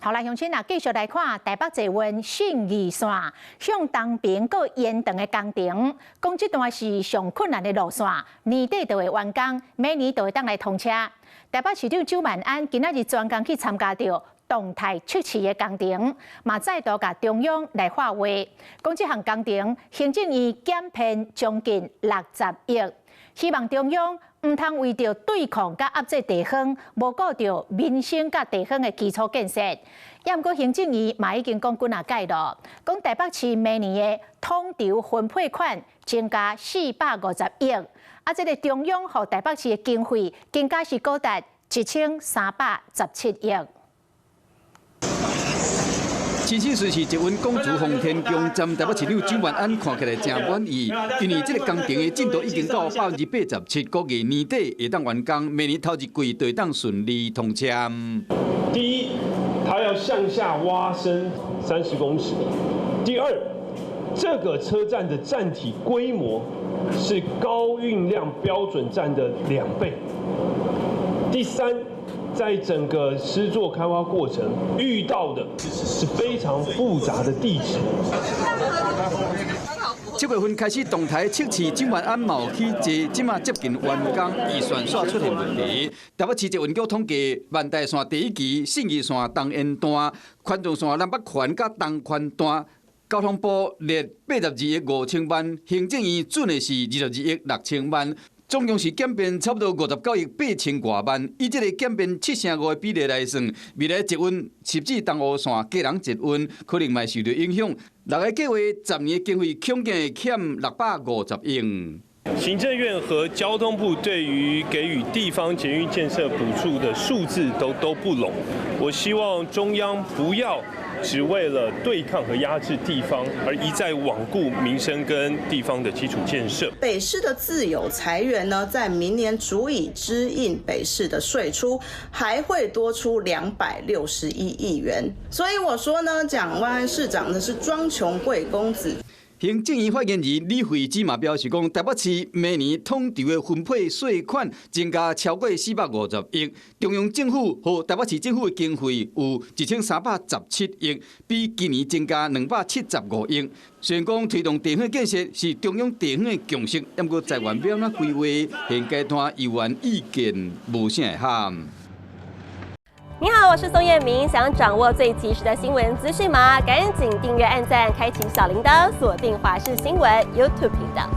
好來，鄉親啊，繼續來看台北捷運信義線向東平閣延長的工程，講這段是上困難的路線，年底就會完工，明年就會當來通車。台北市長蔣萬安今仔日專工去參加著動態測試的工程，嘛再度共中央來發話，講這項工程行政院減編將近60億，希望中央毋通為著對抗佮壓制地方，無顧著民生佮地方的基礎建設。毋過行政院嘛已經講幾若擺囉，講台北市明年的統籌分配款增加450億，啊，這个中央予台北市的經費增加是高達1317億。新北市捷運港竹奉天宮站，台北市長蔣萬安看起來誠滿意，因為這个工程的進度已經到87%，估計年底會當完工，明年頭一季就會當順利通車。第一，它要向下挖深30公尺；第二，這個車站的站體規模是高運量標準站的2倍；第三，在整個施作開挖過程遇到的是非常複雜的地質。7月份開始動態測試，蔣萬安嘛有去坐，這馬接近完工，預算煞出現問題。台北市捷運局統計，萬大線第一期、信義線東延段、環狀線南北環佮東環段，交通部列82億5千萬，行政院准的是22億6千萬。總共是減編差不多59億8千外萬，以這个減編7成5的比例來算，未來捷運甚至東湖線、基隆捷運可能嘛會受著影響。六个計劃10年的經費恐驚會欠650億。行政院和交通部對於給予地方捷運建設補助的數字都不攏。我希望中央不要只為了對抗和壓制地方，而一再罔顧民生跟地方的基礎建設。北市的自有財源呢，在明年足以支應北市的稅出，還會多出261億元。所以我說呢，蔣萬安市長呢是裝窮貴公子。行政院發言人李慧芝嘛表示講，台北市明年統籌的分配稅款增加超過450億，中央政府予台北市政府的經費有1317億，比今年增加275億。雖然講推動地方建設是中央地方的共識，毋過財源欲按怎規劃，現階段猶原意見無啥會合。你好，我是宋燕明。想掌握最及時的新聞資訊嗎？趕緊訂閱、按讚、開啟小鈴鐺，鎖定華視新聞 YouTube 頻道。